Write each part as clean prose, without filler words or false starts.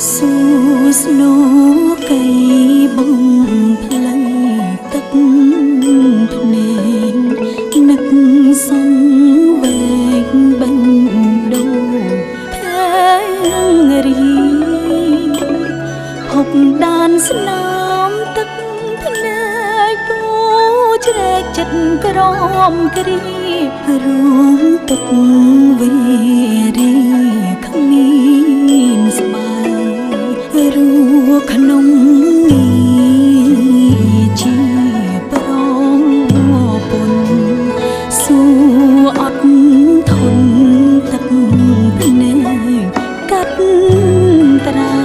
ស៊ូស្នូកៃបងផ្លូវទឹកភ្នែកនឹកសងវែកបេះដូងផែងរីភពដានស្នាមទឹកភ្នែកពូជ្រែកចិត្តក្រមគ្រារួមទុកវេរីគ្មានស្បាយរួក្នុងនេះជាប្រពន្ធស៊ូអត់ធន់ទឹកភ្នែកកាត់ត្រា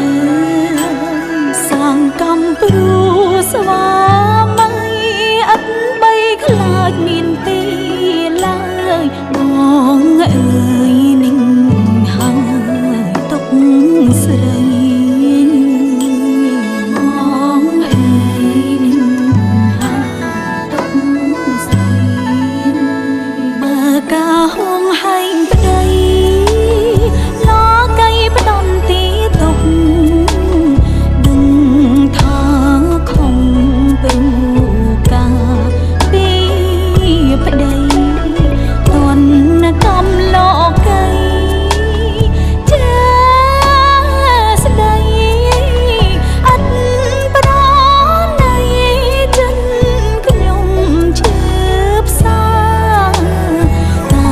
សាងកម្មព្រោះស្វាមីឥតបីខ្លាចមានទីឡើយបងអើយនឹងហើយទុកស្រីបងអើយនឹងហើយទុកស្រីបើការហួងហែងប្តីលកៃផ្ដន់ទីទុកដឹងថាខំព្រោះការពីប្តីតនកម្មលោកីជាស្ដីអត់ប្រណីចិនខ្ញុំឈឺផ្សាតើ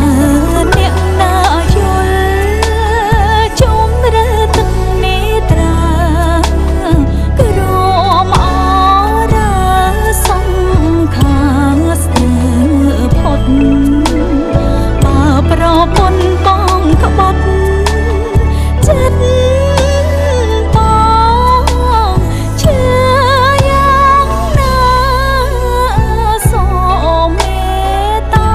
អ្នកណាយល់ជុំរើទឹកនេត្រាក្រមអរាសង្ខាស្ទើផុតបើប្រពន្ធបងក្បត់ចិត្តបងជឿយ៉ាងណាសូមមេត្តា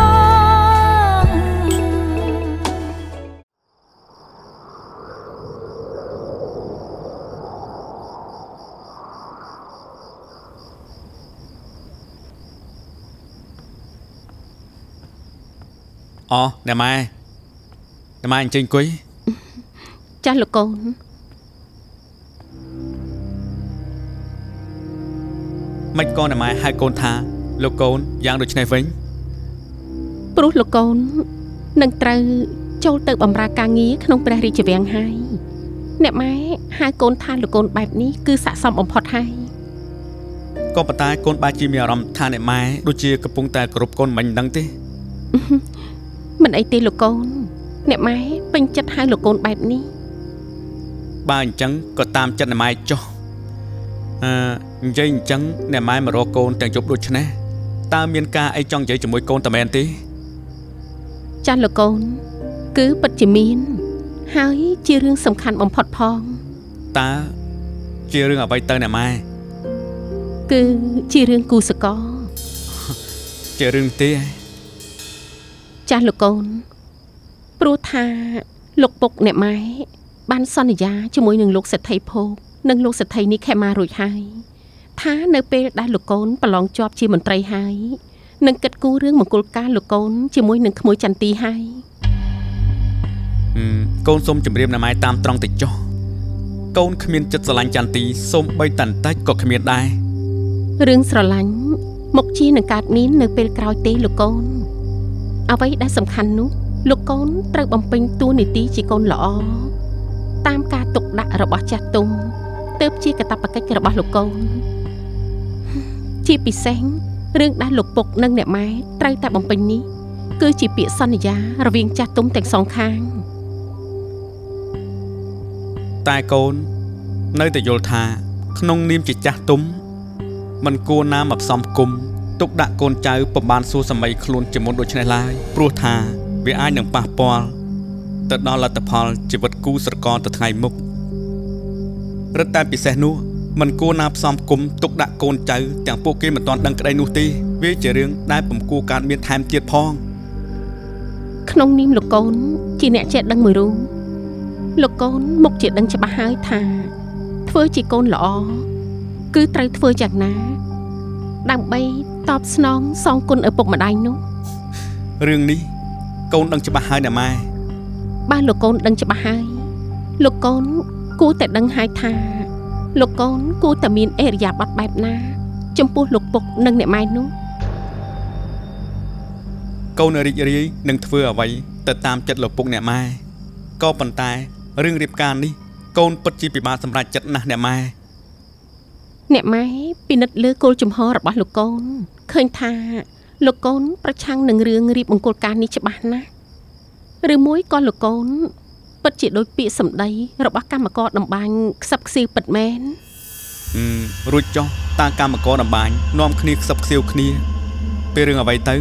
អូអ្នកម៉ែអ្នកម៉ែអញ្ជើញអង្គុយ ចាស់លោកកូន មិនក៏អ្នកម៉ែហៅកូនថាលោកកូនយ៉ាងដូចនេះវិញ ព្រោះលោកកូននឹងត្រូវចូលទៅបម្រើការងារក្នុងព្រះរាជវាំងហើយអ្នកម៉ែហៅកូនថាលោកកូនបែបនេះគឺស័ក្តិសមបំផុតហើយ ក៏ប៉ុន្តែកូនបែរជាមានអារម្មណ៍ថាអ្នកម៉ែដូចជាកំពុងតែគោរពកូនមិនដឹងទេ មិនអីទេលោកកូនអ្នកម៉ែពេញចិត្តហៅលោកកូនបែបនេះ បើអញ្ចឹងក៏តាមចិត្តអ្នកម៉ែចុះអឺនិយាយអញ្ចឹងអ្នកម៉ែមករកកូនទាំងយប់ដូចនេះតើមានការអីចង់និយាយជាមួយកូនតែមែនទេ ចាស់លោកកូនគឺពិតជាមានហើយជារឿងសំខាន់បំផុតផង តើជារឿងអ្វីទៅអ្នកម៉ែ គឺជារឿងគូសកល ជារឿងទេ ចាស់លោកកូនព្រោះថាលោកពុកអ្នកម៉ែបានសន្យាជាមួយនឹងលោកសេដ្ឋីភោគនិងលោកសេដ្ឋីនេះខេមារួចហើយថានៅពេលដែលលោកកូនប្រឡងជាប់ជាមន្ត្រីហើយនឹងគិតគូររឿងមង្គលការលោកកូនជាមួយនឹងក្មួយចន្ទីហើយ កូនសូមជម្រាបអ្នកម៉ែតាមត្រង់តិចចុះកូនគ្មានចិត្តស្រឡាញ់ចន្ទីសូមបីតន្តិចក៏គ្មានដែរ រឿងស្រឡាញ់មកជានឹងកើតមាននៅពេលក្រោយទេលោកកូនអ្វីដែលសំខាន់នោះលោកកូនត្រូវបំពេញតួនាទីជាកូនល្អតាមការទុកដាក់របស់ចាស់ទុំទើបជាកាតព្វកិច្ចរបស់លោកកូនជាពិសេសរឿងដែលលោកពុកនិងអ្នកម៉ែត្រូវតែបំពេញនេះគឺជាពាក្យសន្យារវាងចាស់ទុំទាំងសងខាង តែកូននៅតែយល់ថាក្នុងនាមជាចាស់ទុំមិនគួរណាមកផ្សំគុំទុកដាក់កូនចៅពុំបានសួរសម័យខ្លួនជាមុនដូច្នេះឡើយព្រោះថាវាអាចនឹងប៉ះពាល់ទៅដល់លទ្ធផលជីវិតគូស្រករទៅថ្ងៃមុខរឹតតែពិសេសនោះមិនគួរណាផ្សំគុំទុកដាក់កូនចៅទាំងពួកគេមិនទាន់ដឹងក្តីនោះទេវាជារឿងដែលពុំគួរកើតមានថែមទៀតផង ក្នុងនាមលោកកូនជាអ្នកចេះដឹងមួយរូបលោកកូនមុខជាដឹងច្បាស់ហើយថាធ្វើជាកូនល្អគឺត្រូវធ្វើយ៉ាងណាដើម្បីតបស្នងសងគុណឪពុកម្ដាយនោះ រឿងនេះកូនដឹងច្បាស់ហើយណាម៉ែ បើលោកកូនដឹងច្បាស់ហើយលោកកូន គួរតែដឹងហើយថាលោកកូនគួរតែមានអរិយាប័ត្របែបណាចំពោះលោកពុកនិងអ្នកម៉ែនោះកូនរីករាយនឹងធ្វើអ្វីទៅតាមចិត្តលោកពុកអ្នកម៉ែក៏ប៉ុន្តែរឿងរៀបការនេះកូនពិតជាពិបាកសម្រេចចិត្តណាស់អ្នកម៉ែអ្នកម៉ែពិនិត្យលើគោលជំហររបស់លោកកូនឃើញថាលោកកូនប្រឆាំងនឹងរឿងរៀបមង្គលការនេះច្បាស់ណាស់ឬមួយក៏លោកកូនពិតជាដូចពាក្យសម្ដីរបស់កម្មករតម្បាញខ្សឹបខ្សៀវពិតមែនរួចចុះតាកម្មករតម្បាញនាំគ្នាខ្សឹបខ្សៀវគ្នាពេលរឿងអ្វីទៅ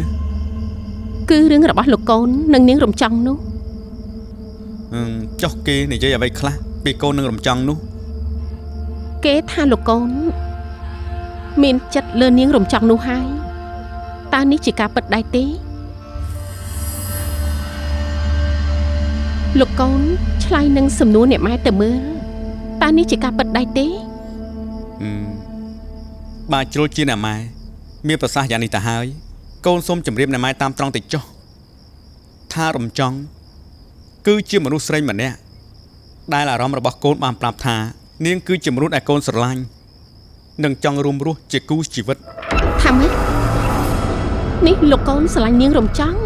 គឺរឿងរបស់លោកកូននិងនាងរំចង់នោះចុះគេនិយាយអ្វីខ្លះពីកូននឹងរំចង់នោះគេថាលោកកូនមានចិត្តលើនាងរំចង់នោះហើយតើនេះជាការពិតដែរទេលោកកូនឆ្លើយនឹងសំណួរអ្នកម៉ែទៅមើលតើនេះជាការពិតដែរទេបាទជ្រុលជាអ្នកម៉ែមានប្រសាសន៍យ៉ាងនេះទៅហើយកូនសូមជម្រាបអ្នកម៉ែតាមត្រង់ទៅចុះថារំចង់គឺជាមនុស្សស្រីម្នាក់ដែលអារម្មណ៍របស់កូនបានប្រាប់ថានាងគឺជាមនុស្សដែលកូនស្រឡាញ់និងចង់រួមរស់ជាគូជីវិតថាម៉េចនេះលោកកូនស្រឡាញ់នាងរំចង់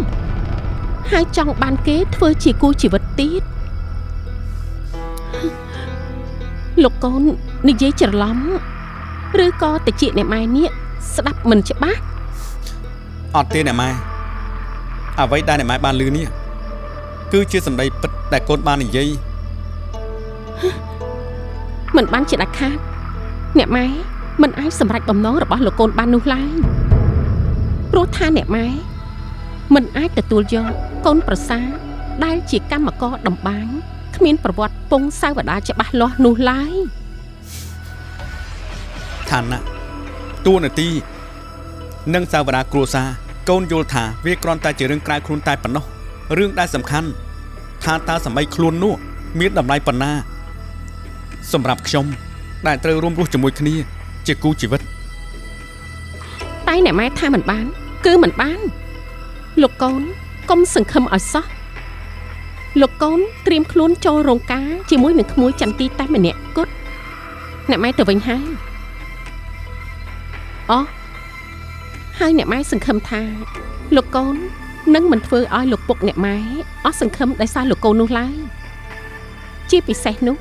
ហើយចង់បានគេធ្វើជាគូជីវិតទៀតលោកកូននិយាយច្រឡំឬក៏តិចអ្នកម៉ែនេះស្ដាប់មិនច្បាស់អត់ទេអ្នកម៉ែអ្វីដែលអ្នកម៉ែបានឮនេះគឺជាសម្ដីពិតដែលកូនបាននិយាយមិនបានជាដាច់ខាតអ្នកម៉ែមិនអាចសម្រេចបំណងរបស់លោកកូនបាននោះឡើយព្រោះថាអ្នកម៉ែមិនអាចទទួលយកកូនប្រសាដែលជាកម្មករតម្បាញគ្មានប្រវត្តិពងសាវតាច្បាស់លាស់នោះឡើយឋានៈតួនាទីនិងសាវតាគ្រួសារកូនយល់ថាវាគ្រាន់តែជារឿងក្រៅខ្លួនតែប៉ុណ្ណោះរឿងដែលសំខាន់ថាតើសម័យខ្លួននោះមានតម្លៃប៉ុណ្ណាសម្រាប់ខ្ញុំដែលត្រូវរួមរស់ជាមួយគ្នាជាគូជីវិតតែអ្នកម៉ែថាមិនបានគឺមិនបានលោកកូនកុំសង្ឃឹមឲ្យសោះលោកកូនត្រៀមខ្លួនចូលរោងការជាមួយនឹងក្មួយចន្ទីតែម្នាក់គត់អ្នកម៉ែទៅវិញហើយអូហើយអ្នកម៉ែសង្ឃឹមថាលោកកូននឹងមិនធ្វើឲ្យលោកពុកអ្នកម៉ែអស់សង្ឃឹមដោយសារលោកកូននោះឡើយជាពិសេសនោះ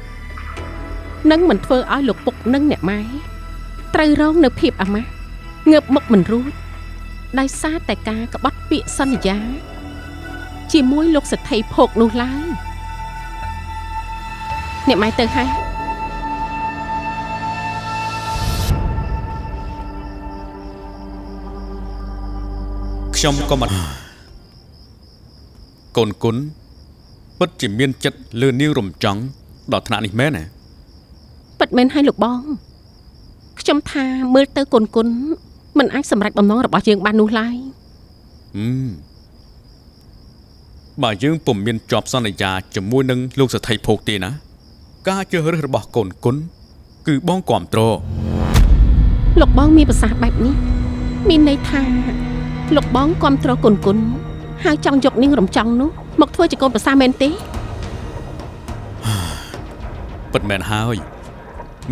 នឹងមិនធ្វើឲ្យលោកពុកនិងអ្នកម៉ែត្រូវរងនៅភាពអាម៉ាស់ងើបមុខមិនរួចដោយសារតែការក្បត់ពាក្យសន្យាជាមួយលោកសេដ្ឋីភោគនោះឡើយអ្នកម៉ែទៅហើយខ្ញុំក៏មិនកូនគុណពិតជាមានចិត្តលើនាងរំចង់ដល់ថ្នាក់នេះមែនទេពិតមែនហើយលោកបងខ្ញុំថាមើលទៅកូនគុណមិនអាចសម្រេចបំណងរបស់យើងបាននោះឡើយបើយើងពុំមានជាប់សន្យាជាមួយនឹងលោកសេដ្ឋីភោគទេណាការជ្រើសរើសរបស់កូនគុណគឺបងគាំទ្រលោកបងមានប្រសាសន៍បែបនេះមានន័យថាលោកបងគាំទ្រកូនគុណហើយចង់យកនាងរំចង់នោះមកធ្វើជាកូនប្រសាមែនទេពិតមែនហើយ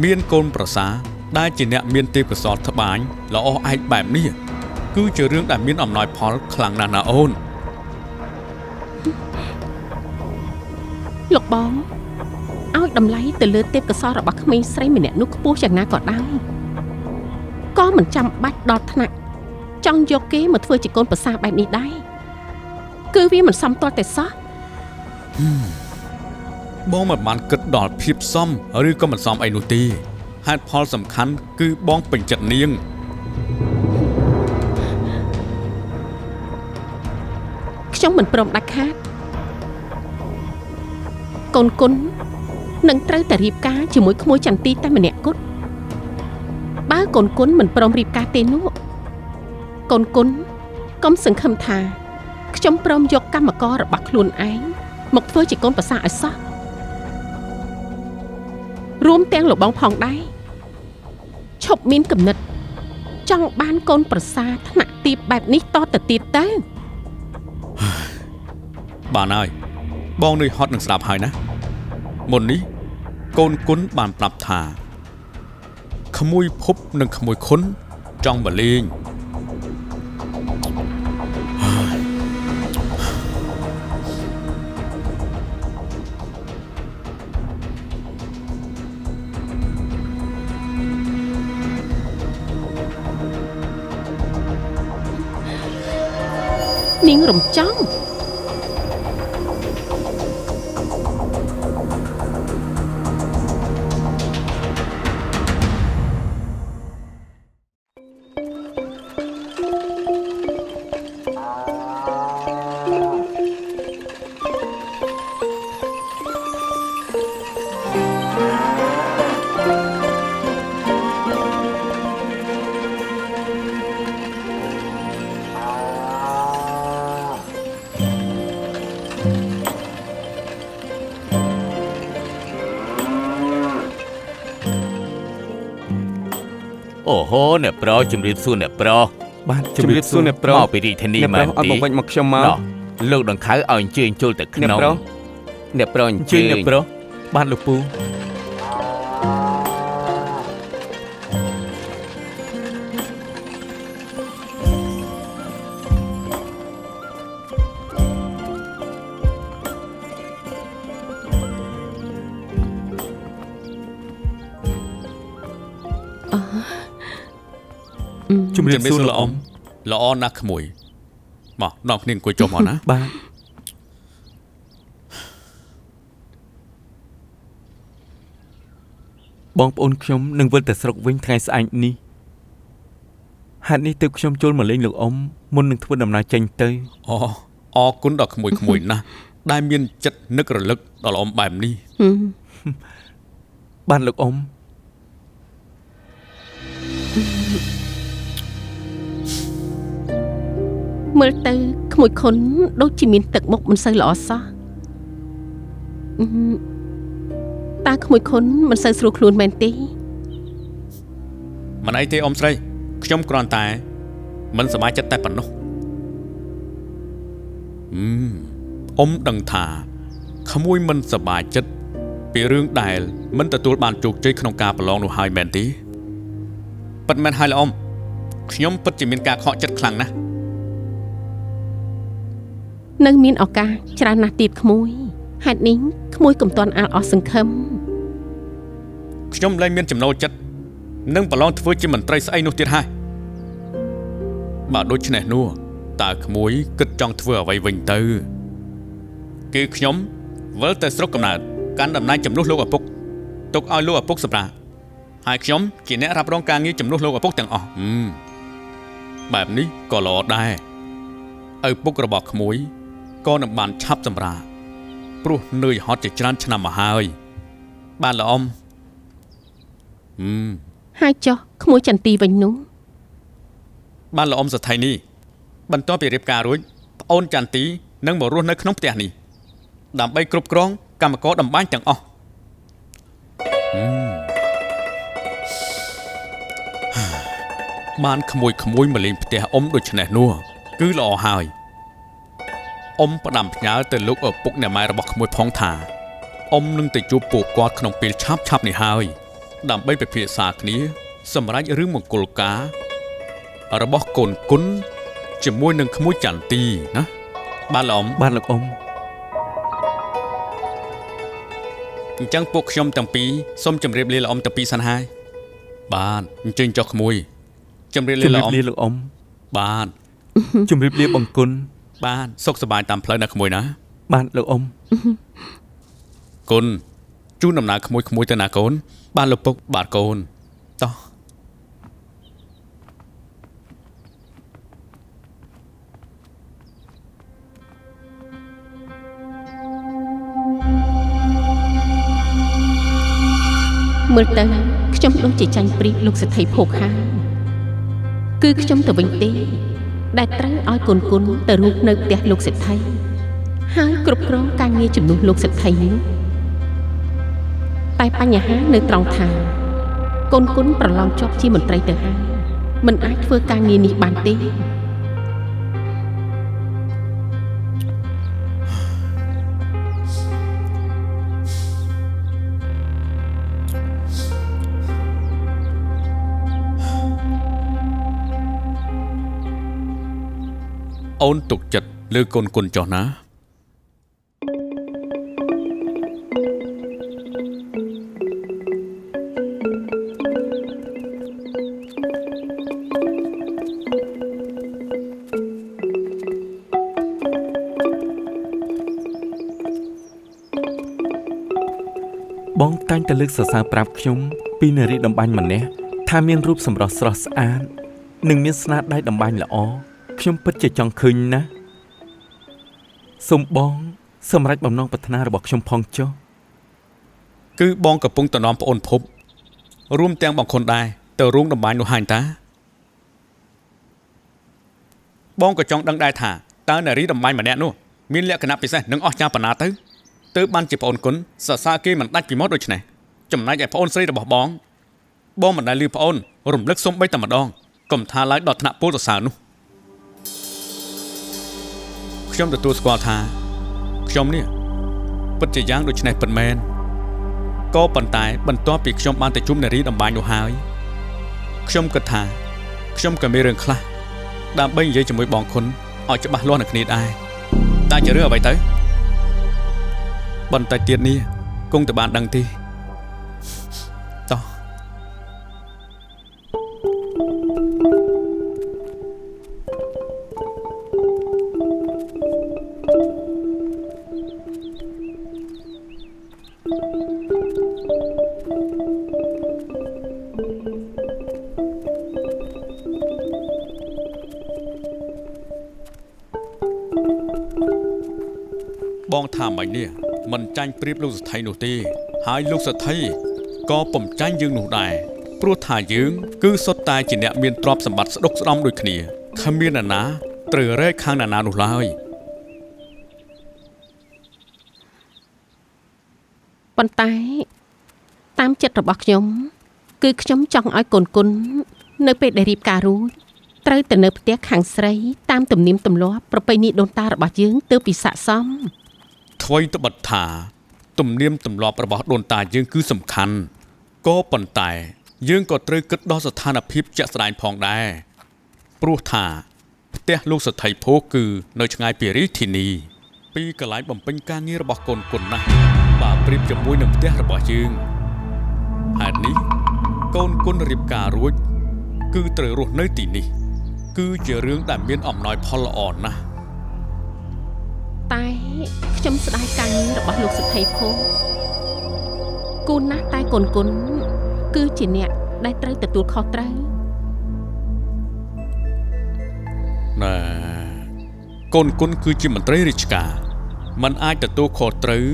មានកូនប្រសាដែលជាអ្នកមានទេពកោសល្យត្បាញល្អឯកបែបនេះគឺជារឿងដែលមានអំណោយផលខ្លាំងណាស់ណាអូនលោកបងឲ្យតម្លៃទៅលើទេពកោសល្យរបស់ក្មេងស្រីម្នាក់នោះខ្ពស់យ៉ាងណាក៏ដោយក៏មិនចាំបាច់ដល់ថ្នាក់ចង់យកគេមកធ្វើជាកូនប្រសាបែបនេះដែរគឺវាមិនសមទាល់តែសោះបងមិនបានគិតដល់ភាពសមឬក៏មិនសមអីនោះទេហេតុផលសំខាន់គឺបងពេញចិត្តនាងខ្ញុំមិនព្រមដាច់ខាតកូនគុណនឹងត្រូវតែរៀបការជាមួយក្មួយចន្ទីតែម្នាក់គត់បើកូនគុណមិនព្រមរៀបការទេនោះកូនគុណកុំសង្ឃឹមថាខ្ញុំព្រមយកកម្មកររបស់ខ្លួនឯងមកធ្វើជាកូនប្រសាឲ្យសោះរួមទាំងលោកបងផងដែរឈប់មានគំនិតចង់បានកូនប្រសាថ្នាក់ទាបបែបនេះតទៅទៀតទៅបានហើយបងនឿយហត់នឹងស្ដាប់ហើយណាមុននេះ កូនគុណបានប្រាប់ថាក្មួយភពនិងក្មួយខុនចង់មកលេងនាងរំចង់អូហូអ្នកប្រុសជំរាបសួរអ្នកប្រុសបាទជំរាបសួរអ្នកប្រុសមកពីរាជធានីមែនទេឲ្យមកវិញមកខ្ញុំមកលោកដង្ខៅឲ្យអញ្ជើញចូលទៅក្នុងអ្នកប្រុសអញ្ជើញអ្នកប្រុសបាទលោកពូជំរាបសួរល្អអល្អណាស់ក្មួយមកនាំគ្នាអង្គុយចុះមកណាបាទបងប្អូនខ្ញុំនឹងវិលទៅស្រុកវិញថ្ងៃស្អែកនេះហេតុនេះទើបខ្ញុំចូលមកលេងលោកអ៊ំមុននឹងធ្វើដំណើរចេញទៅអូអរគុណដល់ក្មួយក្មួយណាស់ដែលមានចិត្តនឹករលឹកដល់អ៊ំបែបនេះបាទលោកអ៊ំមើលទៅក្មួយខុនដូចជាមានទឹកមុខមិនសូវល្អសោះតើក្មួយខុនមិនសូវស្រួលខ្លួនមែនទេមិនអីទេអ៊ំស្រីខ្ញុំគ្រាន់តែមិនសប្បាយចិត្តតែប៉ុណ្ណោះអ៊ំដឹងថាក្មួយមិនសប្បាយចិត្តពីរឿងដែលមិនទទួលបានជោគជ័យក្នុងការប្រឡងនោះហើយមែនទេពិតមែនហើយល្អអ៊ំខ្ញុំពិតជាមានការខកចិត្តខ្លាំងណាស់នៅមានឱកាសច្រើនណាស់ទៀតក្មួយហេតុនេះក្មួយកុំទាន់អាលអស់សង្ឃឹមខ្ញុំលែងមានចំណូលចិត្តនឹងប្រឡងធ្វើជាមន្ត្រីស្អីនោះទៀតហើយបើដូច្នេះនោះតើក្មួយគិតចង់ធ្វើអ្វីវិញទៅគឺខ្ញុំវិលទៅស្រុកកំណើតកាន់តំណែងជំនួសលោកឪពុកទុកឲ្យលោកឪពុកសម្រាកហើយខ្ញុំជាអ្នករ៉ាប់រងការងារជំនួសលោកឪពុកទាំងអស់បែបនេះក៏ល្អដែរឪពុករបស់ក្មួយក៏នឹងបានឆាប់សម្រាកព្រោះនឿយហត់ជាច្រើនឆ្នាំមកហើយបានល្អអ៊ំហើយចុះក្មួយចន្ទីវិញនោះបានល្អអ៊ំសថៃនេះបន្ទាប់ពីរៀបការរួចប្អូនចន្ទីនឹងមករស់នៅក្នុងផ្ទះនេះដើម្បីគ្រប់គ្រងកម្មករតម្បាញទាំងអស់បានក្មួយក្មួយមកលេងផ្ទះអ៊ំដូច្នេះនោះគឺល្អហើយអ៊ំផ្ដាំផ្ញើទៅលោកឪពុកអ្នកម៉ែរបស់ក្មួយផងថាអ៊ំនឹងទៅជួបពួកគាត់ក្នុងពេលឆាប់ឆាប់នេះហើយដើម្បីពិភាក្សាគ្នាសម្រាប់រឿងមង្គលការរបស់កូនគុណជាមួយនឹងក្មួយចន្ទីណាបាទលោកអ៊ំបាទលោកអ៊ំអញ្ចឹងពួកខ្ញុំទាំងពីរសូមជម្រាបលាលោកអ៊ំទាំងពីរសិនហើយបាទអញ្ជើញចុះក្មួយជម្រាបលាលោកអ៊ំជម្រាបលាលោកអ៊ំបាទជម្រាបលាបង្គន់បាទសុខសប្បាយតាមផ្លូវណាក្មួយណាបាទលោកអ៊ំគុណជូនដំណើរក្មួយក្មួយទៅណាកូនបាទលោកពុកបាទកូនតោះមើលទៅខ្ញុំដូចជាចាញ់ព្រីលោកសេដ្ឋីភោគហើយគឺខ្ញុំទៅវិញទេដែលត្រូវឲ្យកូនគុណទៅរស់នៅផ្ទះលោកសេដ្ឋីហើយគ្រប់គ្រងការងារជំនួសលោកសេដ្ឋីនោះតែបញ្ហានៅត្រង់ថាកូនគុណប្រឡងជាប់ជាមន្ត្រីទៅហើយមិនអាចធ្វើការងារនេះបានទេ អូនទុកចិត្តលើកូនគុណចុះណាបងតែងតែលើកសរសើរប្រាប់ខ្ញុំពីនារីតំបាញ់ម្នាក់ថាមានរូបសម្រស់ស្រស់ស្អាតនិងមានស្នាដៃតំបាញ់ល្អខ្ញុំពិតជាចង់ឃើញណាស់សូមបងសម្រេចបំណងប្រាថ្នារបស់ខ្ញុំផងចុះគឺបងកំពុងតំណប្អូនភពរួមទាំងបងខុនដែរទៅរួមតំបាញ់នោះហើយតាបងក៏ចង់ដឹងដែរថាតើនារីតំបាញ់ម្នាក់នោះមានលក្ខណៈពិសេសនិងអស្ចារ្យប៉ុណ្ណាទៅទើបបានជាប្អូនគុណសរសើរគេមិនដាច់ពីមាត់ដូច្នេះចំណែកឯប្អូនស្រីរបស់បងបងមិនដែលឮប្អូនរំលឹកសូម្បីតែម្ដងកុំថាឡើយដល់ថ្នាក់ពោលសរសើរនោះខ្ញុំទទួលស្គាល់ថាខ្ញុំនេះពិតជាយ៉ាងដូច្នេះពិតមែនក៏ប៉ុន្តែបន្ទាប់ពីខ្ញុំបានទៅជួបនារីតំបាញ់នោះហើយខ្ញុំគិតថាខ្ញុំក៏មានរឿងខ្លះដើម្បីនិយាយជាមួយបងខុនឲ្យច្បាស់លាស់នឹងគ្នាដែរតើជារឿងអ្វីទៅបន្តិចទៀតនេះគង់តែបានដឹងទេតោះបងថាម៉េចនេះមិនចាញ់ប្រៀបលោកសថីនោះទេហើយលោកសថីក៏ពុំចាញ់យើងនោះដែរព្រោះថាយើងគឺសុទ្ធតែជាអ្នកមានទ្រព្យសម្បត្តិស្ដុកស្ដំដូចគ្នាគ្មាននរណាត្រូវរែកខាងនរណានោះឡើយប៉ុន្តែតាមចិត្តរបស់ខ្ញុំគឺខ្ញុំចង់ឲ្យកូនគុណនៅពេលដែលរៀបការរួចត្រូវទៅនៅផ្ទះខាងស្រីតាមទំនៀមទម្លាប់ប្រពៃណីដូនតារបស់យើងទើបពីស័ក្តិសមថ្វីត្បិតថាទំនៀមទម្លាប់របស់ដូនតាយើងគឺសំខាន់ក៏ប៉ុន្តែយើងក៏ត្រូវគិតដល់ស្ថានភាពជាក់ស្ដែងផងដែរព្រោះថាផ្ទះលោកសថីភោគឺនៅឆ្ងាយពីរាជធានីពីកន្លែងបំពេញការងាររបស់កូនគុណណាស់បើប្រៀបជាមួយនឹងផ្ទះរបស់យើងហេតុនេះកូនគុណរៀបការរួចគឺត្រូវរស់នៅទីនេះគឺជារឿងដែលមានអំណោយផលល្អណាស់តែខ្ញុំស្ដាយការងាររបស់លោកសថីភោគូនណាស់តែកូនគុណគឺជាអ្នកដែលត្រូវទទួលខុសត្រូវណែកូនគុណគឺជាមន្ត្រីរាជការមិនអាចទទួលខុសត្រូវ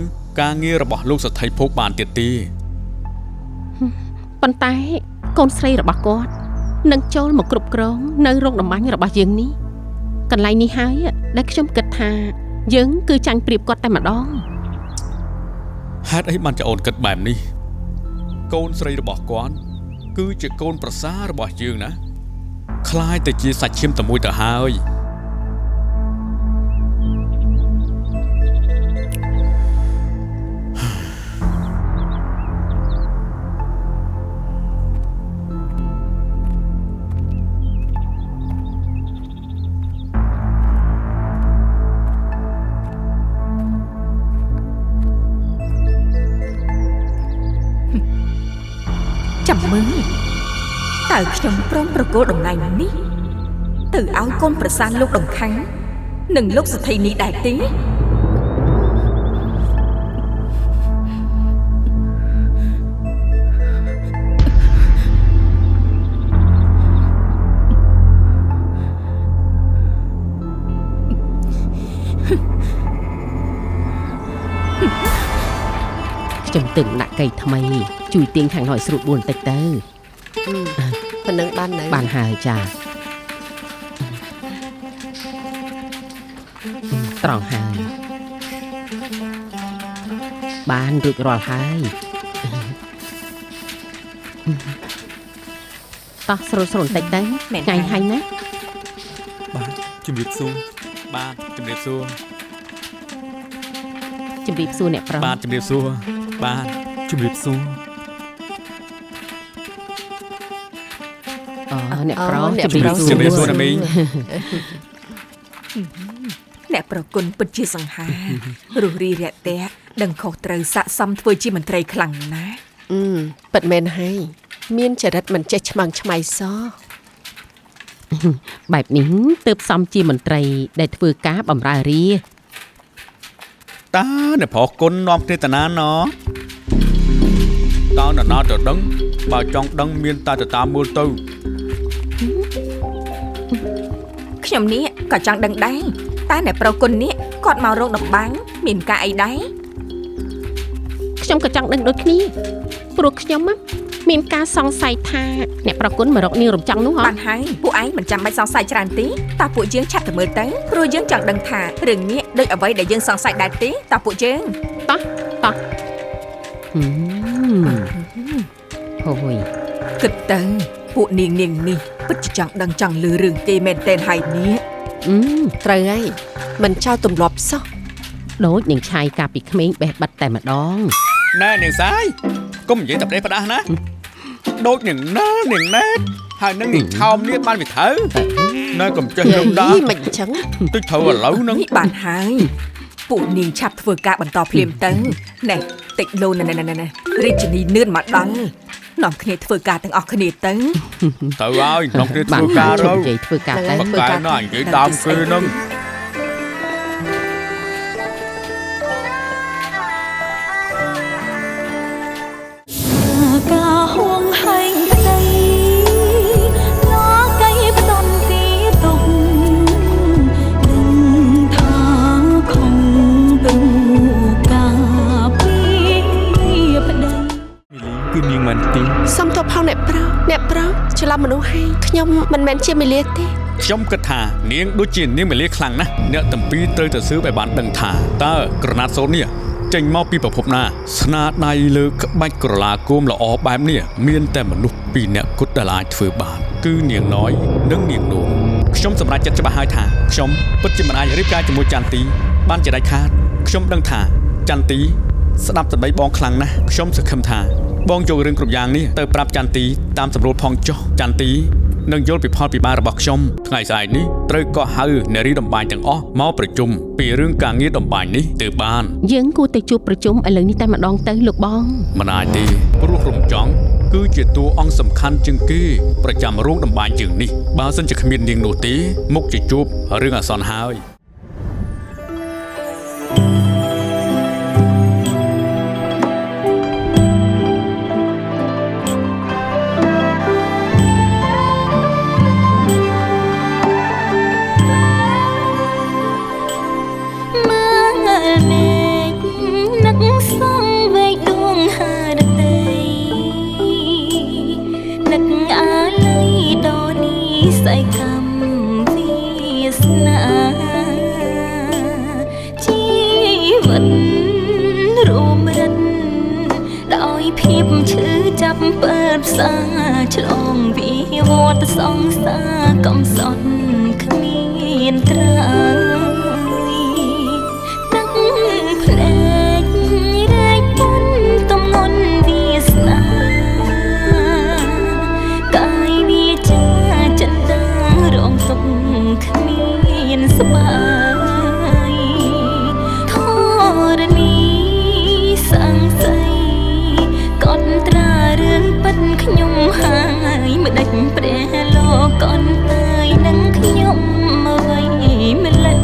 ការងាររបស់លោកសថីភោបានទៀតទេប៉ុន្តែកូនស្រីរបស់គាត់នឹងចូលមកគ្រប់គ្រងនៅរោងតំបាញ់របស់យើងនេះកន្លែងនេះហើយដែលខ្ញុំគិតថាយើងគឺចាញ់ប្រៀបគាត់តែម្ដងហេតុអីបានជាអូនគិតបែបនេះកូនស្រីរបស់គាត់គឺជាកូនប្រសាររបស់យើងណាคล้ายតែជាសាច់ឈាមតែមួយទៅហើយចាំមើលតើខ្ញុំព្រមប្រគល់តំណែងនេះទៅឲ្យកូនប្រសាលោកដង្ខាំងនិងលោកសថីនេះដែរទេខ្ញុំទឹមដាក់កៃថ្មីជួយទាញខាងនោះឲ្យស្រួលបួនតិចទៅប៉ុណ្ណឹងបាននៅបានហើយចាត្រង់ហើយបានរួចរាល់ហើយតោះស្រួលស្រួលតិចទៅថ្ងៃហើយណាបាទជំរាបសួរបាទជំរាបសួរជំរាបសួរអ្នកប្រុសបាទជំរាបសួរបាទជំរាបសួរអូអ្នកប្រុសជំរាបសួរជំរាបសួរណាមីង អ្នកប្រគុណពិតជាសង្ហារុះរីរាក់ទាក់ដឹងខុសត្រូវស័ក្តិសមធ្វើជាមន្ត្រីខ្លាំងណាស់ពិតមែនហើយមានចរិតមិនចេះឆ្មើងឆ្មៃសោះបែបនេះទើបសមជាមន្ត្រីដែលធ្វើការបម្រើរាជតាអ្នកប្រុសគុណនាំគ្នាតាណាណតើនរណាទៅដឹងបើចង់ដឹងមានតែទៅតាមមើលទៅខ្ញុំនេះក៏ចង់ដឹងដែរតែអ្នកប្រុសគុណនេះគាត់មករោងតំបាំងមានការអីដែរខ្ញុំក៏ចង់ដឹងដូចគ្នាព្រោះខ្ញុំមានការសង្ស័យថាអ្នកប្រគុណមករកនាងរំចង់នោះហ៎បានហើយពួកឯងមិនចាំបាច់សង្ស័យច្រើនទេតើពួកយើងឆាប់ទៅមើលទៅព្រោះយើងចង់ដឹងថារឿងនេះដូចអ្វីដែលយើងសង្ស័យដែរទេតើពួកយើងតោះតោះហូយគិតទៅពួកនាងនេះពិតជាចង់ដឹងចង់ឮរឿងគេមែនទែនហើយនេះត្រូវហើយមិនចោលទម្លាប់សោះដូចនាងឆាយកាលពីក្មេងបេះបិទតែម្ដងណែនាងសាយកុំនិយាយតែប្រេះផ្ដាស់ណាដូចនាងណានាងណែតហើយនឹងនាងឆោមនេះបានវាត្រូវណែកុំចេះនឹងដែរមិនអញ្ចឹងតិចត្រូវឥឡូវហ្នឹងបានហើយពួកនាងឆាប់ធ្វើការបន្តភ្លាមទៅណែតិចលោណែណែណែរាជនីនឿនមកដល់នាំគ្នាធ្វើការទាំងអស់គ្នាទៅទៅហើយនាំគ្នាធ្វើការទៅនិយាយធ្វើការទៅធ្វើការណានិយាយដើមគេហ្នឹងការហួងហែងប្តីលកៃផ្ដន់ទីទុកដឹងថាខំទូការពីប្តីគឺនាងមិនទីសុំទោសផងអ្នកប្រុសអ្នកប្រុសច្រឡំមនុស្សហើយខ្ញុំមិនមែនជាមេលាទេខ្ញុំគិតថានាងដូចជានាងមេលាខ្លាំងណាស់អ្នកទាំងពីរត្រូវតែស៊ើបឲ្យបានដឹងថាតើក្រណាត់សូត្រនេះចេញមកពីប្រភពណាស្នាដៃលើក្បាច់ក្រឡាគោមល្អបែបនេះមានតែមនុស្សពីរនាក់គត់ដែលអាចធ្វើបានគឺនាងណយនិងនាងនួនខ្ញុំសម្រេចចិត្តច្បាស់ហើយថាខ្ញុំពិតជាមិនអាចរៀបការជាមួយចន្ទទីបានជាដាច់ខាតខ្ញុំដឹងថាចន្ទទីស្ដាប់សម្ដីបងខ្លាំងណាស់ខ្ញុំសង្ឃឹមថាបងយករឿងគ្រប់យ៉ាងនេះទៅប្រាប់ចន្ទទីតាមសម្រួលផងចុះចន្ទទីនឹងយល់ពីផលពិបាករបស់ខ្ញុំថ្ងៃស្អែកនេះត្រូវកោះហៅនារីតំបាញទាំងអស់មកប្រជុំពីរឿងការងារតំបាញនេះទើបបានយើងគួរតែជួបប្រជុំឥឡូវនេះតែម្ដងទៅលោកបងមិនអាចទេព្រោះរំចង់គឺជាតួអង្គសំខាន់ជាងគេប្រចាំរោងតំបាញជាងនេះបើសិនជាគ្មាននាងនោះទេមុខជាជួបរឿងអាសន្នហើយ ពើផ្សារឆ្លងវិវត្តសង្សារកំសត់គ្មានត្រើយទឹកភ្នែករែកពុនទំងន់វាសនាកាយវាចាចិន្តារងទុកគ្មានស្បាយធរណីសង្ស័យកត់ត្រារឿងពិតខ្ញុំហើយមិនដេចព្រះលោកអន្តើយនឹងខ្ញុំអ្វីម្ល៉េះ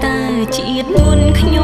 តើជាតិមុនខ្ញុំ